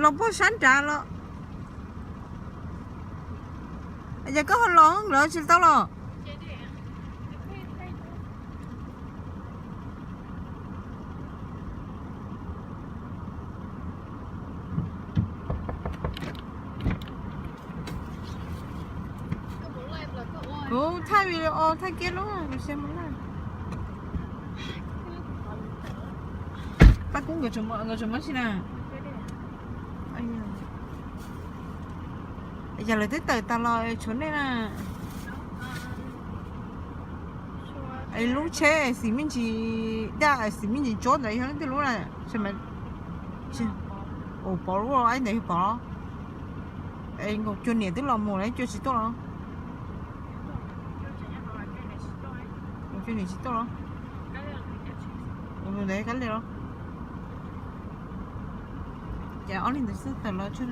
Los puag sab nrad los. Yog koj ho los lawv tsis tau los. Kuv thaij video thaij kiag lub kuv sia mus na. Pab kub nkawd tseem muab si na. Yog lawv twb tawm tas los tshuav nej na. Lub tsheb xim me ntsis daj xim me ntsis tsob ntawd yog leej twg lub na? Ua Pov lub ib ntawd yog Pov. Nkaus cua niam twb los mus lawm, cua tsis tuaj los? Cua niam tsis tuaj los? Ua ntawd kab li los? Ces ob leeg ntawd xwb tawm los tso.